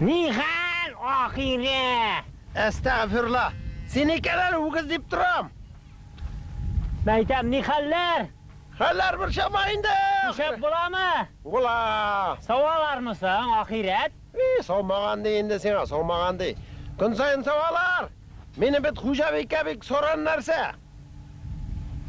Нихәл, ахирә? Әстәгъфирулла! Син икән әле, үгез дип торам. Мәйтәм, нихәлләр? Хәлләр бер чама инде. Ишәп буламы? Була. Савалармы соң, ахирәт? И, саумаган ди инде сиңа, саумаган ди. Көн саен савалар. Мине бит хуҗабикә бик соран нәрсә.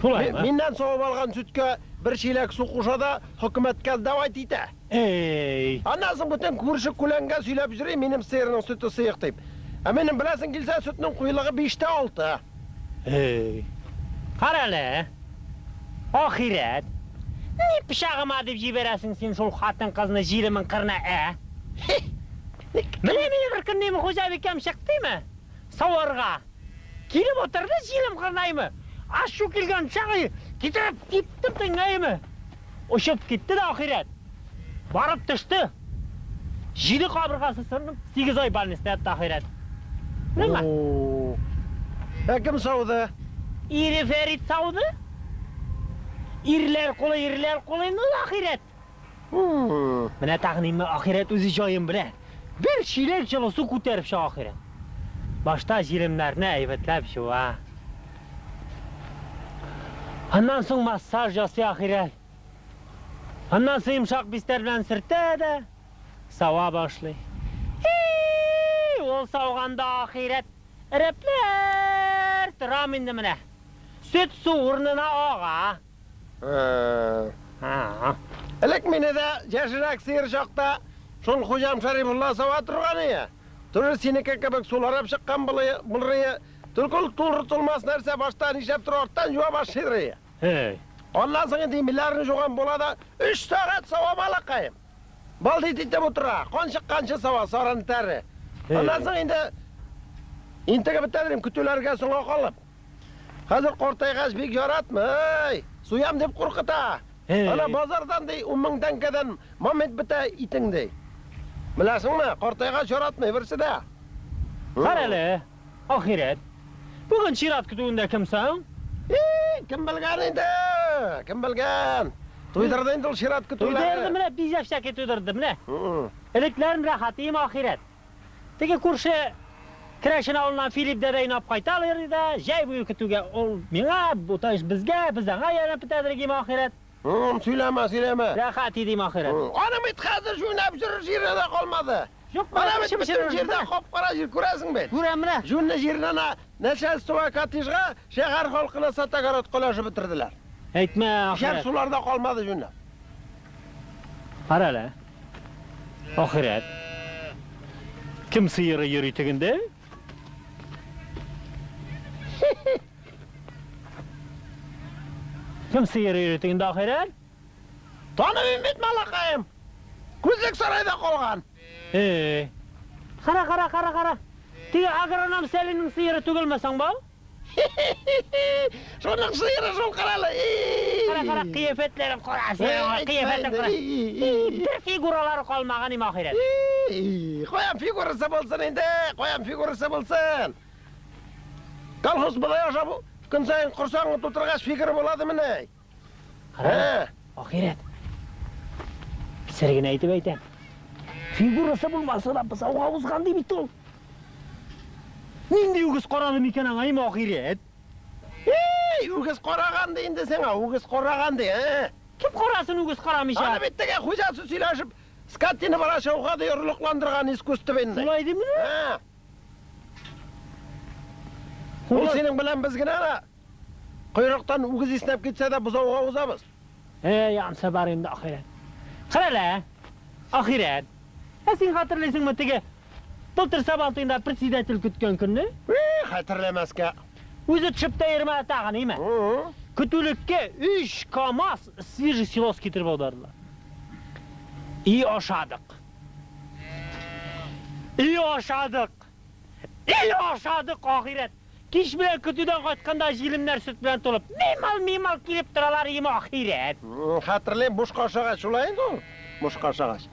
Шулаймы? Миннән савып алган сөткә бер чиләк су куша да хөкүмәткә сдавать итә. Эй! Аннан соң бүтән күрше күләнгә сөйләп йөри, минем сыерның сөте сыек дип. Ә минем беләсең килсә, сөтнең куелыгы 5 тә 6. Эй! Кара әле. Ахирәт. Ни пычагыма дип җибәрәсең син шул хатын-кызны җилемең кырына, ә? Менә мине бер көнне хуҗабикәм чыктымы? Саварга. Килеп утырды җилем кырынаймы? Ачу килгән чагы китереп типтем тиңгәйме? Очып китте дә ахирәт. Барып төште. Җиде кабыргасы сынып, 8 ай больницада ятты ахирәт. Беләме? Ә кем сауды? Ире Фәрит сауды. Ирләр кулы, ирләр кулы инде ул ахирәт. Менә тагын инде ахирәт үзе җаен белә. Бер чиләк җылы су күтәреп чыга ахирәт. Башта җилемнәрне әйбәтләп җуа. Аннан соң массаж ясый ахирәт. Аннан соң йомшак бистәр белән сөртә дә сава башлый. И, ул сауганда ахирәт эрәпләр торам инде менә. Сөт су урынына ага. Ха. Элек мине дә яшьрәк сыер чакта шул хуҗам Шәрифулла сава торган ие. Тоже синеке кебек суларап чыккан булырые. Только ул туры тулмас нәрсә башта нишләп тор арттан юа башлыйдыр ие. Эй. Аннан соң инде имиләрне жуган була да 3 сәгать сава балакаем. Балдит итеп утыра, кан чыкканчы сава, сарын тәре. Аннан соң инде интегеп бетәдер, көтүләргә соңга калып. Хәзер картайгач бик яратмый. Суям дип куркыта. Ана базардан ди, 10 мең тәңкәдән момент бетә итең ди. Беләсеңме, картайгач яратмый берсе дә. Кара әле, ахирәт. Бүген чират көтүендә кем соң? И, кем белгән инде? Кем белгән? Туйдырды инде ул чират көтүләре. Туйдырды менә, бизәп туйдырды менә. Элекләрен рәхәт ием ахирәт. Теге күрше Керәшен авылыннан Филипп дәдәйне алып кайталар да, җәй буе көтүгә ул миңа, бу таеш безгә, без аңа янып бетәдер ием ахирәт. Сөйләмә, сөйләмә. Рәхәт идем ахирәт. Аның бит хәзер жүнәп йөрер җире дә калмады. Юк, Ана бит бөтен җирдә кап-кара җир күрәсең бит. Күрәм менә. Жүнле җирне ана начальство коттеджга шәһәр халкына сатагород өләшеп бетерделәр. Әйтмә, Шәһәр ахирәт. суларда калмады жүнләп. Кара әле. Ахирәт. Кем сыеры йөри тегендә? Кем сыеры йөри тегендә, ахирәт? Танымыйм бит малакаем. Күзлек сарайда калган. Эй. Кара, кара, кара, кара. Теге агроном Сәлимнең сыеры түгелме соң бу? Шуның сыеры шул каралы. Кара, кара, кыяфәтләрен кара, син, кыяфәтен кара. Бер фигуралары калмаган им ахирәт. Каян фигурасы булсын инде, каян фигурасы булсын. Колхоз бодай ашап, көн саен корсагыңны тутыргач фигура буладымыни менә? Кара, ахирәт. Сер генә әйтеп әйтәм. Фигурасы булмаса да бозауга узган ди бит ул. Нинди үгез карады микән аңа им ахирәт? Эй, үгез караган ди инде сиңа, үгез караган ди, ә? Кем карасын үгез карамыйча? Аны бит теге хуҗасы сөйләшеп, скотина бара чауга ди орлыкландырган искусственный. Шулай димени? Ә. Ул синең белән без генә дә койрыктан үгез иснәп китсә дә бозауга узабыз. Эй, ансы бар инде ахирәт. Кара әле, ахирәт. Ә син хәтерлисеңме теге былтыр Сабантуенда председатель көткән көнне? Эй, хәтерләмәскә. Үзе төшеп тә йөрмәде тагын, име? Көтүлеккә 3 КАМАЗ свежий силос китереп аудардылар. И ашадык. И ашадык. И ашадык, ахирәт. Кич белән көтүдән кайтканда җилемнәр сөт белән тулып, мимал-мимал килеп торалар им ахирәт. Хәтерлим, бушка ашагач шулай инде ул. Бушка ашагач.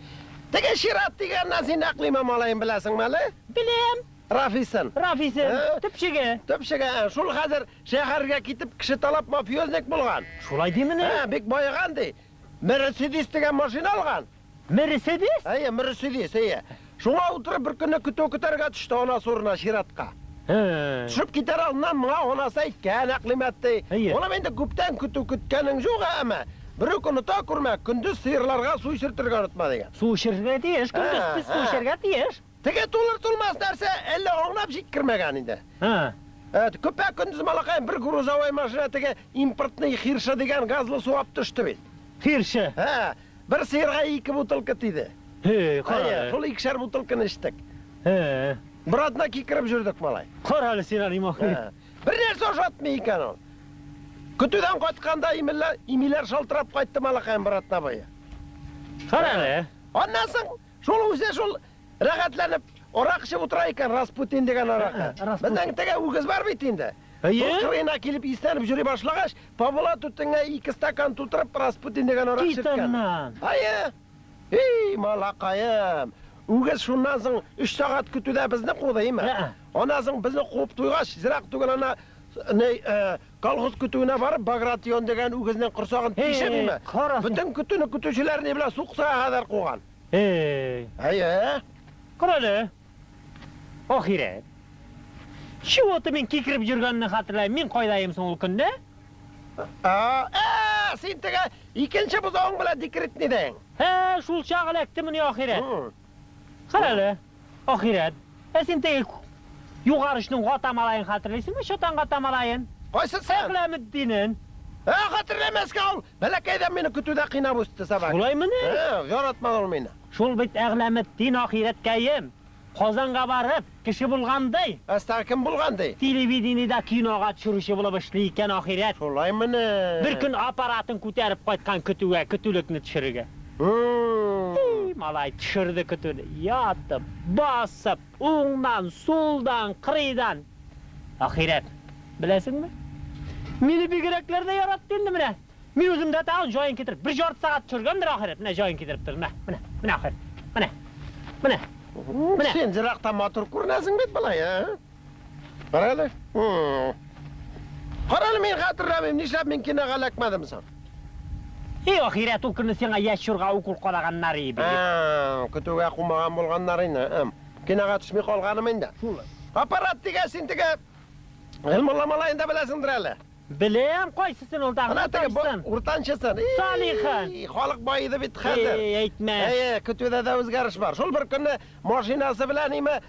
Теге чират дигәннән син әкълима малаен беләсеңме әле? Беләм. Рафисын. Рафисын, төпчеге. Төпчеге, шул хәзер шәһәргә китеп кеше талап мафиозник булган. Шулай димени? Ә, бик баеган ди. Мерседес дигән машина алган. Мерседес? Әйе, Мерседес, әйе. Шуңа утырып бер көнне көтү көтәргә төште анасы урынына чиратка. Төшеп китәр алдыннан моңа анасы әйткән, Әкълимәттәй. Улым, инде күптән көтү көткәнең юк, әмма берүк оныта күрмә, көндез сыерларга су эчертергә онытма, дигән. Су эчертергә тиеш, көндез без су эчәргә тиеш. Теге тулыр-тулмас нәрсә әллә аңлап җиткермәгән инде. Көпә-көндез малакаем бер грузовой машина теге импортный хиршы дигән газлы су алып төште бит. Хиршы? Һә, бер сыерга ике бутылка тиде. Һе, кара әле. Шул икешәр бутылканы эчтек. Һе. Бер атна кикереп йөрдек, малай. Кара әле син аны, Махи. Бер нәрсә ошатмый икән ул. Көтүдән кайтканда имиләр, имиләр шалтырап кайтты малакаем бер атна буе. Кара әле. Аннан соң шул үзе шул рәхәтләнеп арак эчеп утыра икән, Распутин дигән аракы. Безнең теге үгез бар бит инде. Әйе. Шул кырыена килеп исләнеп йөри башлагач, Павла түтеңә ике стакан тутырып Распутин дигән арак Кит эчерткән. аннан. Әйе. Эй, малакаем. Үгез шуннан соң 3 сәгать көтүдә безне куды, име? Аннан соң безне куып туйгач, зирак түгел ана не колхоз көтүенә барып Багратион дигән үгезнең корсагын тишеп, име? Бөтен көтүне көтүчеләр ни белән суксага кадәр куган. Эй. Әйе. Кара әле. Ахирәт. Чего-то мин кикереп йөргәнне хәтерләйм. Мин кайдаем соң ул көнне? А, син теге икенче бозавың белән декретныйдың. Һә, шул чак эләктемени ахирәт. Кара әле, ахирәт. Ә син теге югары очның Гата малаен хәтерлисеңме? Чатан Гата малаен. Кайсысын? Әгъләметдинен. Ә, хәтерләмәскә ул. Бәләкәйдән мине көтүдә кыйнап үсте собака. Шулаймыни? Ә, яратмады ул мине. Шул бит Әгъләметдин ахирәткәем. Казанга барып, кеше булган ди. Әстә кем булган ди? Телевидениедә кинога төшерүче булып эшли икән ахирәт. Шулаймыни? Бер көн аппаратын күтәреп кайткан көтүгә, көтүлекне төшерергә. И, малай, төшерде көтүне. Ятып, басып, уңнан, сулдан, кырыйдан. Ахирәт, беләсеңме? Мине бигрәкләр дә яратты инде менә. Мин үзем дә тагын җаен китереп, бер ярты сәгать төшергәндер ахирәт, менә җаен китереп тор, менә, менә, менә ахирәт, менә, менә, менә. Син еракта матур күренәсең бит болай, ә? Кара әле. Кара әле, мин хәтерләмим, нишләп мин кинога эләкмәдем соң? Эй, ахирәт, ул көнне сиңа яшь чорга укол кадаганнар иде бит. Көтүгә кумаган булганнар инде. Кинога төшми калганым инде. Аппарат дигән син теге Гыйлмулла малаен да беләсеңдер әле. Беләм, кайсысын ул тагын? Ана теге уртанчысын. Салихын. Халык баеды бит хәзер. Эй, әйтмә. Әйе, көтүдә дә үзгәреш бар. Шул бер көнне машинасы белән име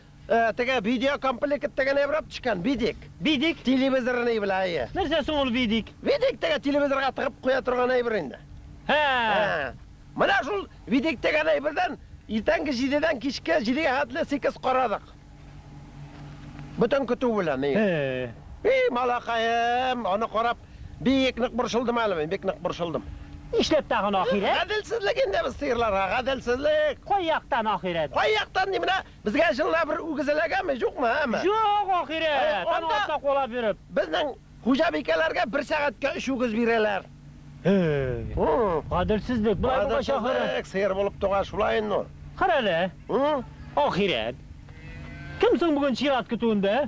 теге видеокомплект дигән әйбер алып төшкән, видик. Видик? Телевизорны белән, әйе. Нәрсә соң ул видик? Видик теге телевизорга тыгып куя торган әйбер инде. Һә. Менә шул видик дигән әйбердән иртәнге 7-дән кичке 7-гә хәтле 8 карадык. Бөтен көтү белән. Эй, малакаем, аны карап бик нык борчылдым әле мин, бик нык борчылдым. Нишләп тагын ахирәт? Гаделсезлек инде без сыерларга, гаделсезлек. Кай яктан ахирәт? Кай яктан ни менә безгә җылына бер үгез эләгәме, юкмы, әме? Юк, ахирәт. Аны атта куалап йөреп. Безнең хуҗабикәләргә бер сәгатькә өч үгез бирәләр. Гаделсезлек, болай булгач ахирәт. Гаделсезлек, сыер булып туган шулай инде ул. Кара әле. Ахирәт. Кем соң бүген чират көтүендә?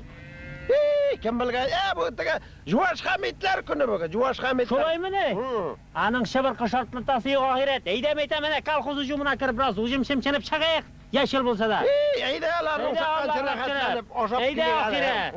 Эй, кем белгән? Бу теге Жуаш Хәмитләр көне бүген, Жуаш Хәмитләр. Шулаймыни? Аның чыбыркы шартлатасы юк ахирәт. Әйдә, әйтәм, менә колхоз уҗымына кереп бераз уҗым чемченеп чыгыйк. Яшел булса да. Эй, әйдә аларның чыкканчы рәхәтләнеп ашап килик. Әйдә, ахирәт.